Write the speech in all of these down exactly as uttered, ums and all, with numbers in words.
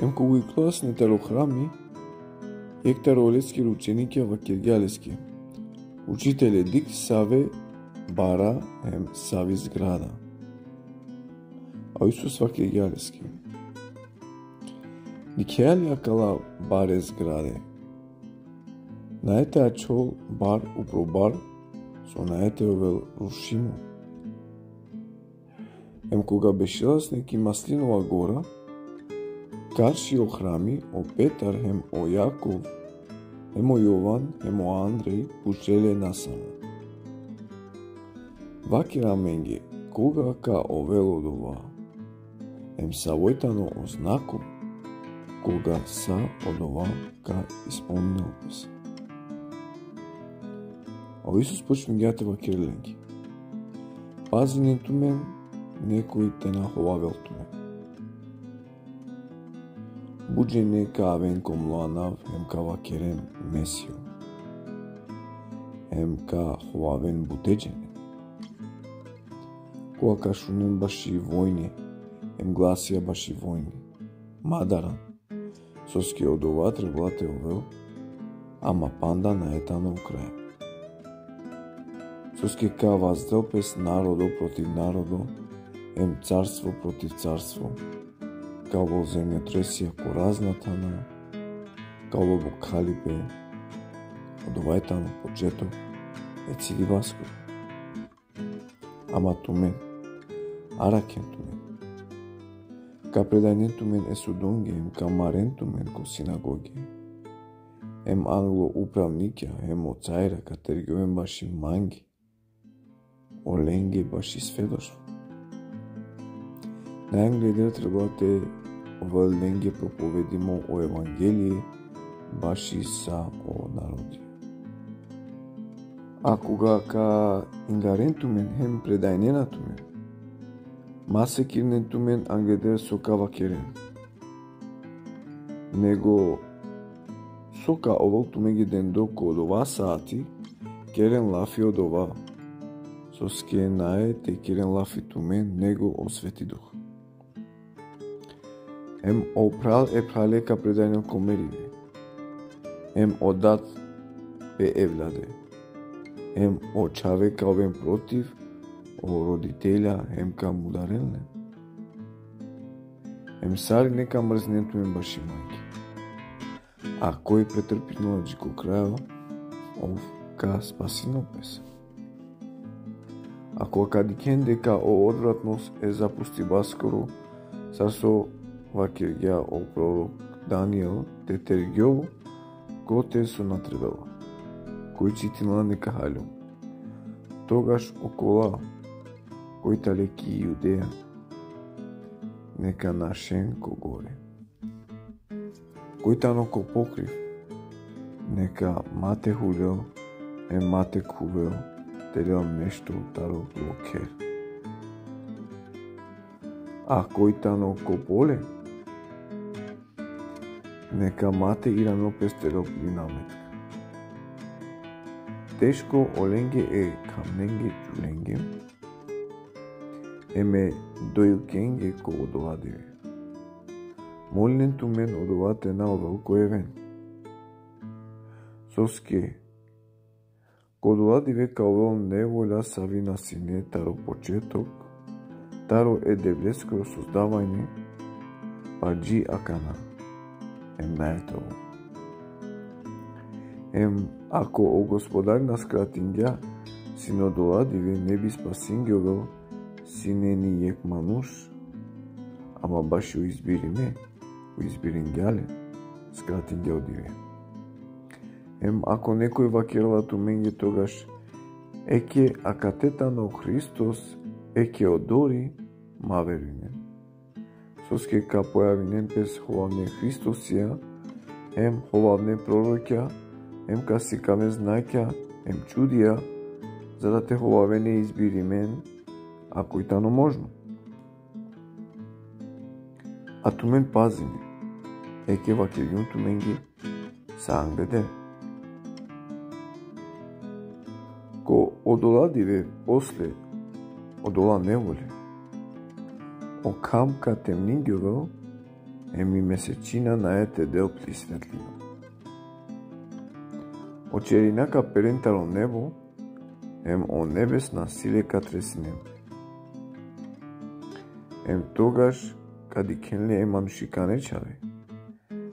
Em koga ikljola sine taro hrami, jekh taro leskere učenikija vakergja leske: Učitele, dikh save bara hem savi zgrada. A o Isus vakergja leske: Dikhea li akala bare zgrade? Nae te ačhol bar upro bar, so nae te ovel rušimo. Em koga bešela sine ki Maslinova gora, karši o hrami, o Petar hem o Jakov, hem o Jovan, hem o Andrej, pučle le nasamo: Vaker amenge, koga ka ovel odova? Em savoj tano o znako, koga sa odova ka ispolninel pes? A o Isus počmingja te vakerel lenge: Pazinen tumen, nekoj te na hovavel tumen. But džene ka aven ko mlo anav hem ka vakeren: Mesija. Hem ka hovaven bute džene. Koga ka šunen baši vojne, hem glasija baši vojne, ma daran, soske odova trebela te ovel, ama panda nae tano o kraj. Soske ka vazdel pes narodo protiv narodo, em carstvo protiv carstvo, ka ovel zemljotresija ko razna thana, ka ovel bokhalipe. Odova tano početok e cilibaskoro. Ama tumen, arakhen tumen. Ka predajnen tumen e sudonge, em ka maren tumen ko sinagoge. Em anglo upravnikija hem o carja ka tergjoven baši mange, olenge baši svedoštvo. Nae angleder trebela te ovel lenge propovedimo o evangelie baši sa o narodija. A koga ka ingaren tumen hem predajnena tumen, ma sekirnen tumen angleder so ka vakeren. Nego so ka ovel tumenge dendo ko odova saati, keren lafi odova, soske nae te keren lafi tumen, nego o Sveti Duh. Em o phral e phrale ka predajnel ko meribe, em o dad pe evlade, em o čhave ka oven protiv o roditelja, em ka mudaren len. Em sarine ka mrzinen tumen baši mange. A koj pretrpinela dži ko krajo, ov ka spasinel pes. A koga ka dikhen deka o odvratnost e zapustibaskoro, sar so vakergja o prorok Daniel, te tergjol kote so na trebela. Koj čitinela, neka haljol. Togaš okola koj tane ki Judeja, neka našen ko gore. Koj tano ko pokriv, neka ma te huljol, em ma te khuvel te lel nešto taro plo kher. A koj tano ko pole, neka ma te iranel pes te lel pli nametka. Teško olenge e khamnenge čulenge, em e dojukenge ko odola dive. Molinen tumen odova te na ovel ko even. Soske ko odola dive ka ovel nevolja savi na sine taro početok, taro e Devleskoro sozdavanje, pa dži akana. Em nae te ovel. Em ako o Gospodari na skratingja sine odola dive, ne bi spasingjovela sine ni jekh manuš, ama bašo izbirime, o izbiringja le, skratingja o dive. Em ako nekoj vakerela tumenge togaš: Eke akate tano o Hristos, eke odori, ma verujnen. Soske ka pojavinen pes hovavne Hristosija, em hovavne prorokja, em ka sikaven znakja, em čudija, za da te hovaven e izbirimen, ako i tano možno. A tumen pazinen, eke vakergjum tumenge sa angleder. Ko odola dive posle odola nevolje, o kham ka temningjovel, hem i mesečina nae te del pli svetlina. O čerina ka peren taro nebo, hem o nebesna sile ka tresinen. Hem togaš ka dikhen le e manušikane čhave,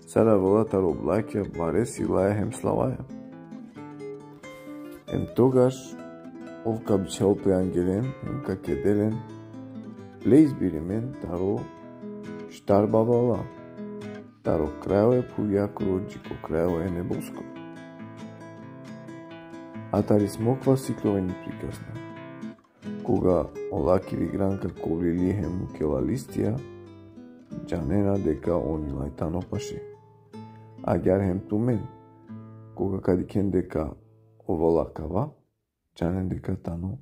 sar avela taro oblakja bare silaja hem slavaja. Hem togaš ov ka bičhal pe angelen hem ka kedel len ple izbirimen taro štar babala, taro krajo e phuvjakoro dži ko krajo e neboskoro. A tari smokva sikljovena i prikazna. Koga ola kiri granka kovrili hem mukela listija, džanena deka on i laj tano paše. Agjaar hem tumen, koga ka dikhen deka ovel akava, džanen deka tano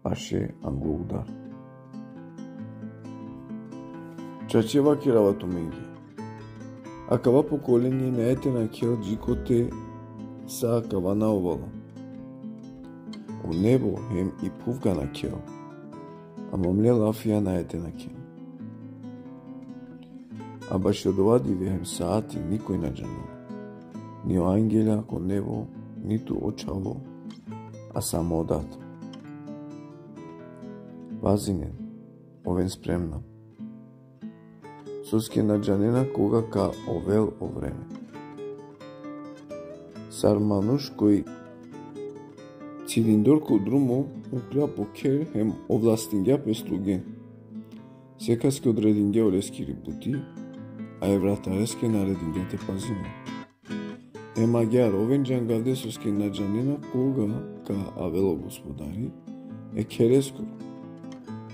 paše anglo udar. Čače vakerava tumenge. Akava pokolenie nae te nakhel dži kote sa akava na ovela. O nebo hem i phuv ka nakhel, ama mle lafija nae te nakhen. A bašo odova dive hem saati nikoj na džanela. Ni o angelja ko nebo, nitu o čhavo, a samo o dad. Pazinen, oven spremna. Soske na džanena koga ka ovel o vreme. Sar manuš koj cidindor ko drumo, muklja po kher hem ovlastingja pe slugen. Sekaske odredingja oleskiri buti, a e vratareske naredingja te pazinel. Hem agjaar oven džangavde, soske na džanena koga ka avel o gospodari e khereskoro.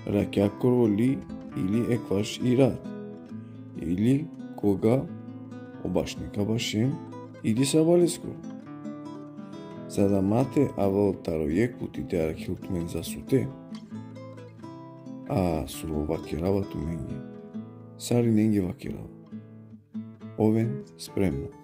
Rakjakoro li ili ekvaš i rat, ili koga o bašni ka bašen, ili sabaleskoro. Za da ma te avel taro jekh puti te arakhel tumen zasute. A so vakerava tumenge, sarinenge vakerava. Oven spremna.